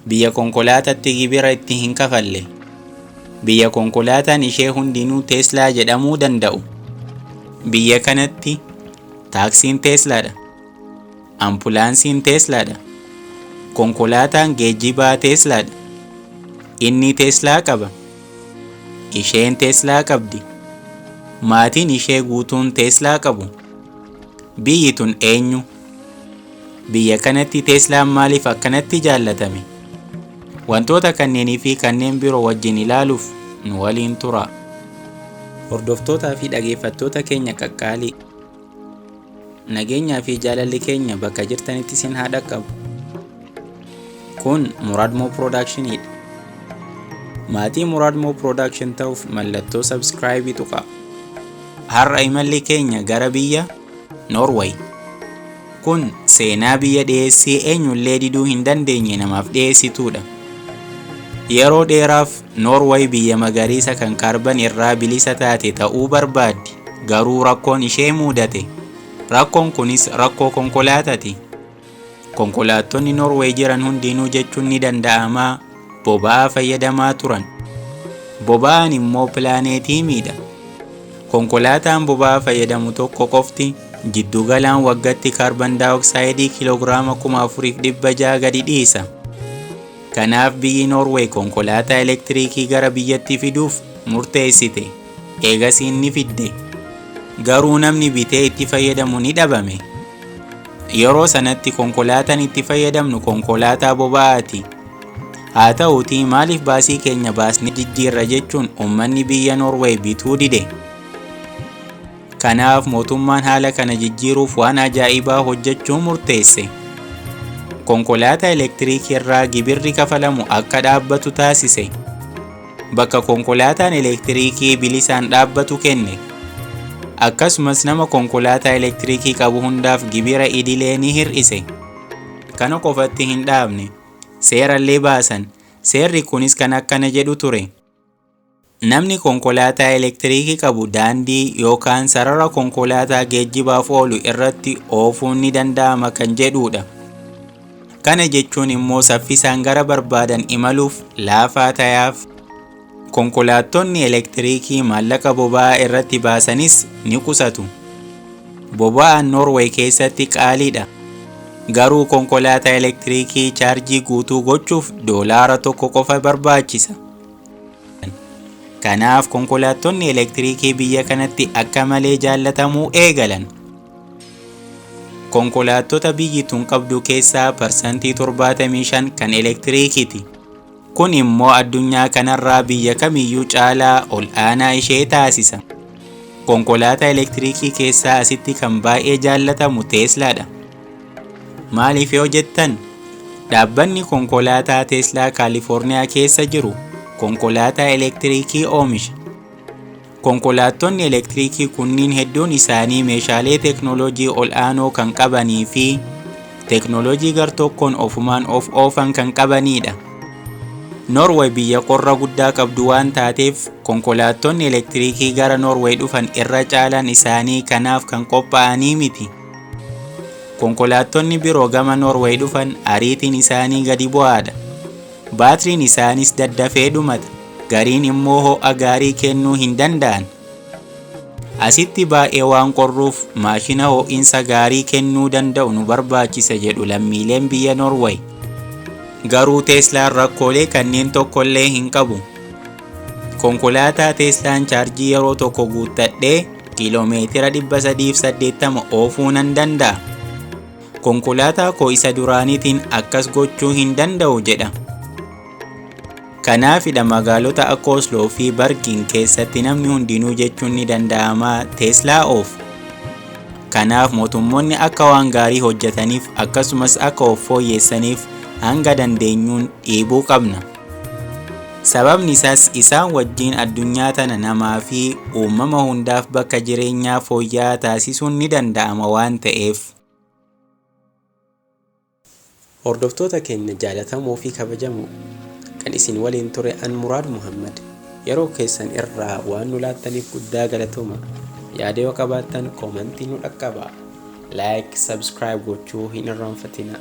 Biyya konkolaatatti gibira itti hin kafalle. Biyya konkolaataan ishee hundinuu Teeslaa jedhamuu danda'u. Biyya kanatti taaksiin Teeslaadha. Ampulaansiin Teeslaadha. Konkolaataan geejjibaa Teeslaadha. Inni Teeslaa qaba. Isheen Teeslaa qabdi. Maatiin ishee guutuun Teeslaa qabu. Biyyi tun eenyu? Biyya kanatti Teeslaan maaliif akkanatti jaallatame? Wantoota kanneenii fi kanneen biroo wajjin ilaaluuf nu waliin tura. Hordoftootaa fi dhageeffattoota keenya qaqqaalii. Nageenyaa fi jaalalli keenya bakka jirtanitti isin haa dhaqqabu. Kun Muraad Moo Productionidha. Maatii Muraad Moo Production ta'uuf mallattoo subscribe tuqaa. Har'a imalli keenya gara biyya Norway. Kun seenaa biyya dhiyeessii eenyullee diduu hin dandeenye namaaf dhiyeessituudha. Yeroo dheeraaf Norway biyya magariisa kan kaarban irraa bilisa taate ta'uu barbaaddi. Garuu rakkoon ishee mudate. Rakkoon kunis rakkoo konkolaataati. Konkolaattonni Norway jiran hundinuu jechuun ni danda'amaa boba'aa fayyadamaa turan. Boba'aan immoo pilaaneetii miidha. Konkolaataan boba'aa fayyadamu tokko qofti jiddugalaan waggatti kaarban daayoksayidii kiiloogiraama 4,600 gadi dhiisa. Kanaaf biyyi Norway konkolaataa elektiriikii gara biyyatti fiduuf murteessite. Eegasiin ni fidde. Garuu namni bitee itti fayyadamu ni dhabame. Yeroo sanatti konkolaataan itti fayyadamnu konkolaataa boba'aati. Haa ta'uutii maaliif baasii keenya baasnee jijjiirra jechuun uummanni biyya Norway bituu dide. Kanaaf mootummaan haala kana jijjiiruuf waan ajaa'ibaa hojjechuu murteesse. Konkolaataa elektiriikii irraa gibirri kafalamu akka dhaabbatu taasise. Bakka konkolaataan elektiriikii bilisaan dhaabbatu kenne. Akkasumas nama konkolaataa elektiriikii qabu hundaaf gibira idilee ni hir'ise. Kana qofatti hin dhaabne. Seerallee baasan. Seerri kunis kan akkana jedhu ture. Namni konkolaataa elektiriikii qabu daandii yookaan sarara konkolaataa geejjibaaf oolu irratti oofuun ni danda'ama kan jedhudha. Kana jechuun immoo saffisaan gara barbaadan imaluuf laafaa tayaaf. Konkolaattonni elektiriikii maallaqa boba'aa irratti baasanis ni qusatu. Boba'aan Norway keessatti qaaliidha. Garuu konkolaataa elektiriikii chaarjii guutuu gochuuf $1 qofa barbaachisa. Kanaaf konkolaattonni elektiriikii biyya kanatti akka malee jaallatamuu eegalan. Konkolaattota biyyi tun qabdu keessaa 75% kan elektiriikiiti. Kun immoo addunyaa kanarraa biyya kamiyyuu caalaa ol aanaa ishee taasisa. Konkolaataa elektiriikii keessaa asitti kan baay'ee jaallatamu Teeslaadha. Maaliif yoo jettan, dhaabbanni konkolaataa Teeslaa Kaalifoorniyaa keessa jiru konkolaataa elektiriikii oomisha. Konkolaattonni elektiriikii kunniin hedduun isaanii meeshaalee teeknooloojii ol aanoo kan qabanii fi teeknooloojii gartokkoon ofumaan of oofan kan qabanidha. Norway biyya qorra guddaa qabdu waan taateef konkolaattonni elektiriikii gara Norway dhufan irra caalaan isaanii kanaaf kan qophaa'anii miti. Konkolaattonni biroo gama Norway dhufan ariitiin isaanii gadi bu'aadha. Baatiriin isaanis daddafee dhumata. Gariin immoo ho'a gaarii kennuu hin danda'an. Asitti baay'ee waan qorruuf maashina ho'iinsa gaarii kennuu danda'u nu barbaachisa jedhu lammiileen biyya Norway. Garuu Teeslaan rakkoolee kanneen tokkollee hin qabu. Konkolaataa Teeslaan chaarjii yeroo tokko guuttadhee kiiloomeetira 380 oofuu nan danda'a. Konkolaataa koo isa duraaniitiin akkas gochuu hin danda'u jedha. Kanaafidha magaalota akka Osloo fi Bargin keessatti namni hundinuu jechuun ni danda'ama Teeslaa oofu. Kanaaf mootummoonni akka waan gaarii hojjetaniif akkasumas akka of fooyyessaniif hanga dandeenyuun dhiibuu qabna. Sababni isaas isaan wajjin addunyaa tana namaa fi uumama hundaaf bakka jireenyaa fooyya'aa taasisuun ni danda'ama waan ta'eef. Hordoftoota keenya jaalatamoo fi kabajamoo, kan isin waliin ture an Muraad Muhammad. Yeroo keessan irraa waan nu laattaniif guddaa galatooma. Yaada yoo qabaattan koomantii nu dhaqqabaa. Like, subscribe gochuu hin irraanfatinaa.